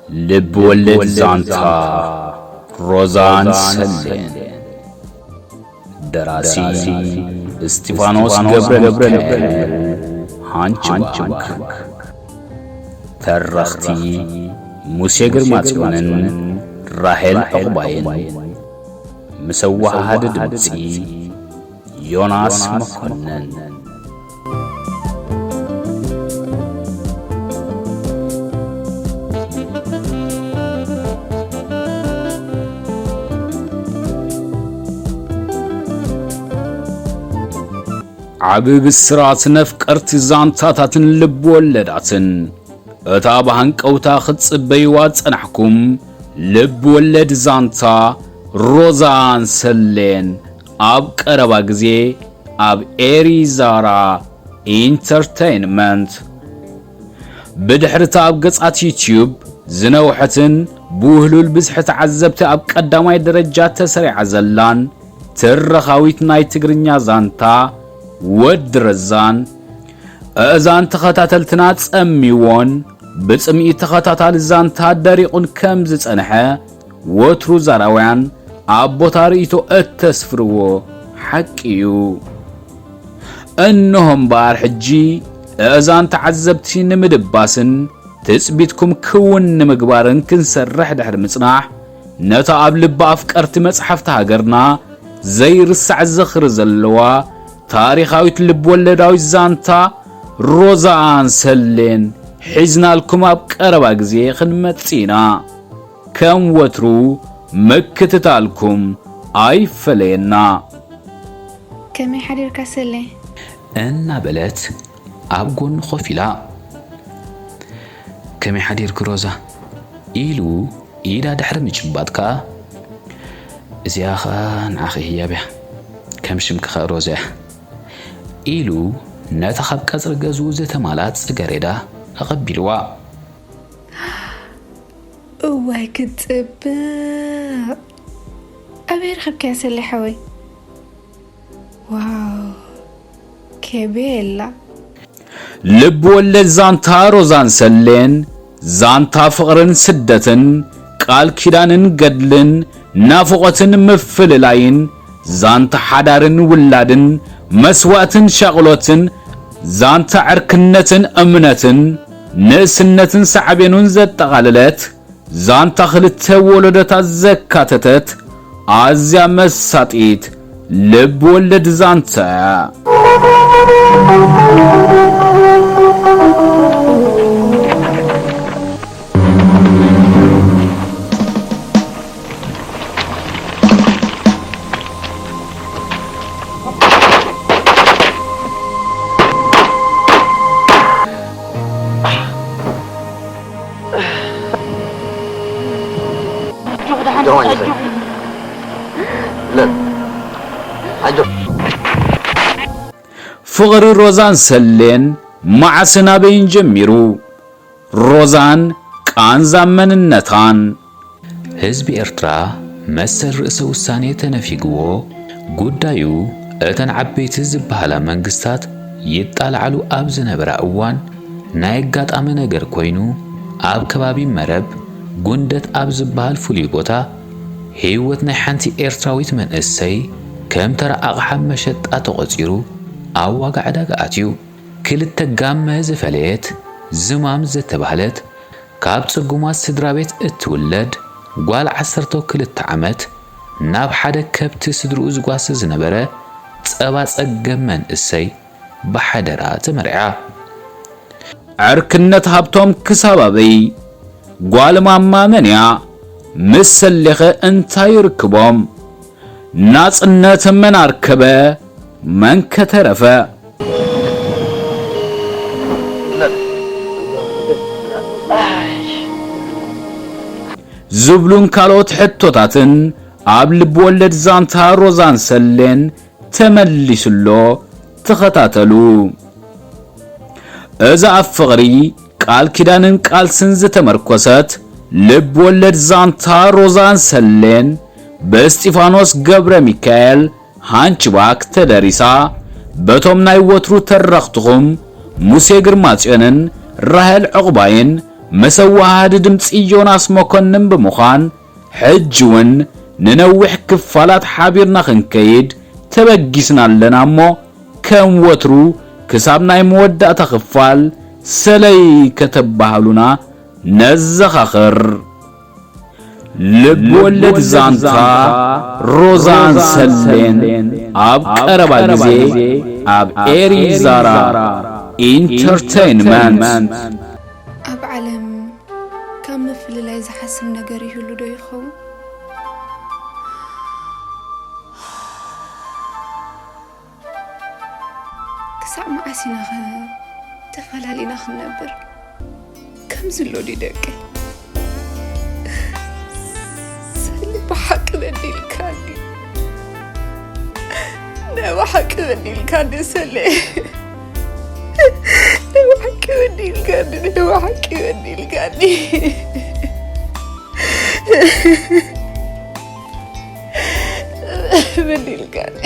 ልብ ወለድ ዛንታ ሮዛን ሰሌን። ደራሲ እስጢፋኖስ ገብረ ሚካኤል ሃንችባክ። ተረኽቲ ሙሴ ግርማጽዮንን ራሄል ዕቑባይን። ምስ ኣወሃሃዲ ድምጺ ዮናስ መኮነን። ዓቢ ብስራት ነፍቀርቲ ዛንታታትን ልብ ወለዳትን። እታ ብሃንቀውታ ክትጽበይዋ ዝጸናሕኩም ልብ ወለድ ዛንታ ሮዛን ሰሌን ኣብ ቀረባ ግዜ ኣብ ኤሪዛራ ኢንተርተይንመንት። ብድሕሪ እቲ ኣብ ገጻት ዩትዩብ ዝነውሐትን ብውህሉል ብዝሒ ተዓዘብቲ ኣብ ቀዳማይ ደረጃ ተሰሪዓ ዘላን ትረኻዊት ናይ ትግርኛ ዛንታ ወዲ ረዛን፣ ኣእዛን ተኸታተልትና ጸሚዎን ብጽምኢ ተኸታታሊ ዛንታ ደሪቑን ከም ዝጸንሐ ወትሩ ዛራውያን ኣብ ቦታ ርእይቶ እተስፍርዎ ሓቂ እዩ። እንሆ እምበኣር ሕጂ ኣእዛን ተዓዘብቲ ንምድባስን ትጽቢትኩም ክውን ንምግባርን ክንሰርሕ ድሕሪ ምጽናሕ፣ ነታ ኣብ ልቢ ኣፍቀርቲ መጽሓፍቲ ሃገርና ዘይርሳዕ ዝኽሪ ዘለዋ ታሪኻዊት ልብ-ወለዳዊት ዛንታ ሮዛን ሰሌን ሒዝናልኩም ኣብ ቀረባ ግዜ ክንመጽእ ኢና። ከም ወትሩ ምክትታልኩም ኣይፈለየና። ከመይ ሓዲርካ ሰሌ? እናበለት ኣብ ጎኑ ኮፍ ኢላ። ከመይ ሓዲርኪ ሮዛ? ኢሉ ኢዳ ድሕሪ ምጭባጥ ከኣ፣ እዚኣ ኸኣ ንዓኺ ህያብ እያ፣ ከም ሽምኪ ኸኣ ሮዛ እያ፣ ኢሉ ነታ ካብ ቀጽሪ ገዝኡ ዝተማልኣት ጽገሬዳ ኣቐቢልዋ። እዋይ ክትጽብቕ! ኣበይ ረኸብካያ ሰሌ ሓወይ? ዋው! ኬቤላ! ልብ ወለድ ዛንታ ሮዛን ሰሌን፣ ዛንታ ፍቕርን ስደትን፣ ቃል ኪዳንን ገድልን፣ ናፍቖትን ምፍልላይን፣ ዛንታ ሓዳርን ውላድን፣ መስዋእትን ሻቕሎትን፣ ዛንታ ዕርክነትን እምነትን፣ ንእስነትን ሳዕቤኑን ዘጠቓለለት፣ ዛንታ ክልተ ወለዶታት ዘካተተት ኣዝያ መሳጢት ልብ ወለድ ዛንታ እያ። ፍቕሪ ሮዛን ሰሌን መዓስን ኣበይን ጀሚሩ? ሮዛን ቃንዛ መንነታን። ህዝቢ ኤርትራ መሰል ርእሰ ውሳኔ ተነፊግዎ፣ ጉዳዩ እተን ዓበይቲ ዝበሃላ መንግስታት ይጣላዓሉ ኣብ ዝነበራ እዋን፣ ናይ ኣጋጣሚ ነገር ኮይኑ፣ ኣብ ከባቢ መረብ ጉንደት ኣብ ዝበሃል ፍሉይ ቦታ፣ ህይወት ናይ ሓንቲ ኤርትራዊት መንእሰይ ከም ተራ ኣቕሓ መሸጣ ተቖጺሩ ኣብ ዋጋ ዕዳጋ ኣትዩ። ክልተ ጋመ ዝፈለየት ዝማም ዝተባህለት ካብ ጽጉማት ስድራ ቤት እትውለድ ጓል ዓሰርተ ክልተ ዓመት ናብ ሓደ ከብቲ ስድርኡ ዝጓሲ ዝነበረ ጸባ ጸገም መንእሰይ ብሓደራ ተመርዓ። ዕርክነት ሃብቶም ክሳብ ኣበይ? ጓል ማማ መን እያ? ምስ ሰሌኸ እንታይ ይርክቦም? ናጽነት መን ኣርከበ? መን ከተረፈ? ዝብሉን ካልኦት ሕቶታትን ኣብ ልብ ወለድ ዛንታ ሮዛን ሰሌን ተመሊሱሎ። ተኸታተሉ። እዛ ኣብ ፍቕሪ፣ ቃል ኪዳንን ቃልስን ዝተመርኮሰት ልብ ወለድ ዛንታ ሮዛን ሰሌን ብእስጢፋኖስ ገብረ ሚካኤል ሃንችባክ ተደሪሳ፣ በቶም ናይ ወትሩ ተረኽትኹም ሙሴ ግርማጽዮንን ራሄል ዕቑባይን መሰዋሃዲ ድምጺ ዮናስ መኮንን ብምዃን፣ ሕጂ እውን ንነዊሕ ክፋላት ሓቢርና ክንከይድ ተበጊስና ኣለና እሞ፣ ከም ወትሩ ክሳብ ናይ መወዳእታ ክፋል ሰለይ ከተባህሉና ነዘኻኽር። ልብ ወለድ ዛንታ ሮዛን ሰሌን ኣብ ቀረባ ግዜ ኣብ ኤሪ ዛራ ኢንተርቴይንመንት። ኣብ ዓለም ካብ ምፍልላይ ዝሓስም ነገር ይህሉ ዶ ይኸውን? ክሳዕ መዓስ ኢና ኸ ተፈላሊና ክንነብር? ከምዚ ኣሎ ድዩ ደቂ? ሰሊ ብሓቂ በዲልካኒ። ናይ ብሓቂ በዲልካኒ ሰሊ። ናይ ብሓቂ በዲልካኒ። ናይ ብሓቂ በዲልካኒ። በዲልካኒ።